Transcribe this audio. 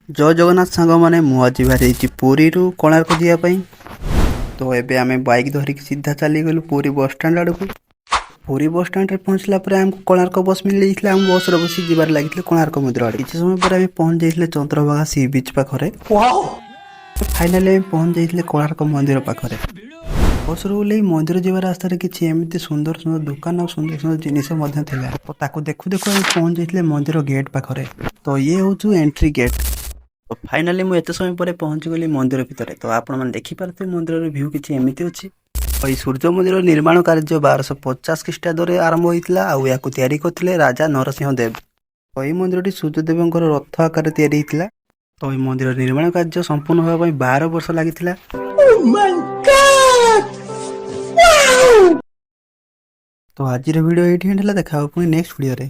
ଜୟ ଜଗନ୍ନାଥ ସାଙ୍ଗମାନେ, ମୁଁ ଆଜି ବାହାରିଛି ପୁରୀରୁ କୋଣାର୍କ ଯିବା ପାଇଁ। ତ ଏବେ ଆମେ ବାଇକ୍ ଧରିକି ସିଧା ଚାଲିଗଲୁ ପୁରୀ ବସଷ୍ଟାଣ୍ଡ ଆଡ଼କୁ। ପୁରୀ ବସଷ୍ଟାଣ୍ଡରେ ପହଞ୍ଚିଲା ପରେ ଆମକୁ କୋଣାର୍କ ବସ୍ ମିଳିଯାଇଥିଲା। ଆମ ବସ୍ରେ ବସି ଯିବାରେ ଲାଗିଥିଲେ କୋଣାର୍କ ମନ୍ଦିର ଆଡ଼େ। କିଛି ସମୟ ପରେ ଆମେ ପହଞ୍ଚି ଯାଇଥିଲେ ଚନ୍ଦ୍ରଭାଗା ସି ବିଚ୍ ପାଖରେ। ଫାଇନାଲି ଆମେ ପହଞ୍ଚି ଯାଇଥିଲେ କୋଣାର୍କ ମନ୍ଦିର ପାଖରେ। ବସରୁ ଓହ୍ଲେଇ ମନ୍ଦିର ଯିବା ରାସ୍ତାରେ କିଛି ଏମିତି ସୁନ୍ଦର ସୁନ୍ଦର ଦୋକାନ ଆଉ ସୁନ୍ଦର ସୁନ୍ଦର ଜିନିଷ ମଧ୍ୟ ଥିଲା। ତ ତାକୁ ଦେଖୁ ଦେଖୁ ଆମେ ପହଞ୍ଚି ଯାଇଥିଲେ ମନ୍ଦିର ଗେଟ୍ ପାଖରେ। ତ ଇଏ ହେଉଛି ଏଣ୍ଟ୍ରି ଗେଟ୍। ତ ଫାଇନାଲି ମୁଁ ଏତେ ସମୟ ପରେ ପହଞ୍ଚିଗଲି ମନ୍ଦିର ଭିତରେ। ତ ଆପଣମାନେ ଦେଖିପାରୁଥିବେ, ମନ୍ଦିରର ଭ୍ୟୁ କିଛି ଏମିତି ଅଛି। ତ ଏଇ ସୂର୍ଯ୍ୟ ମନ୍ଦିର ନିର୍ମାଣ କାର୍ଯ୍ୟ 1250 ଖ୍ରୀଷ୍ଟାବ୍ଦରେ ଆରମ୍ଭ ହୋଇଥିଲା ଆଉ ଏହାକୁ ତିଆରି କରିଥିଲେ ରାଜା ନରସିଂହ ଦେବ। ତ ଏଇ ମନ୍ଦିରଟି ସୂର୍ଯ୍ୟଦେବଙ୍କର ରଥ ଆକାରରେ ତିଆରି ହେଇଥିଲା। ତ ଏଇ ମନ୍ଦିର ନିର୍ମାଣ କାର୍ଯ୍ୟ ସମ୍ପୂର୍ଣ୍ଣ ହେବା ପାଇଁ 12 ବର୍ଷ ଲାଗିଥିଲା। Oh! ତ ଆଜିର ଭିଡ଼ିଓ ଏଇଠି ଏଣ୍ଡ ହେଲା। ଦେଖା ହେବ ପୁଣି ନେକ୍ସଟ ଭିଡ଼ିଓରେ।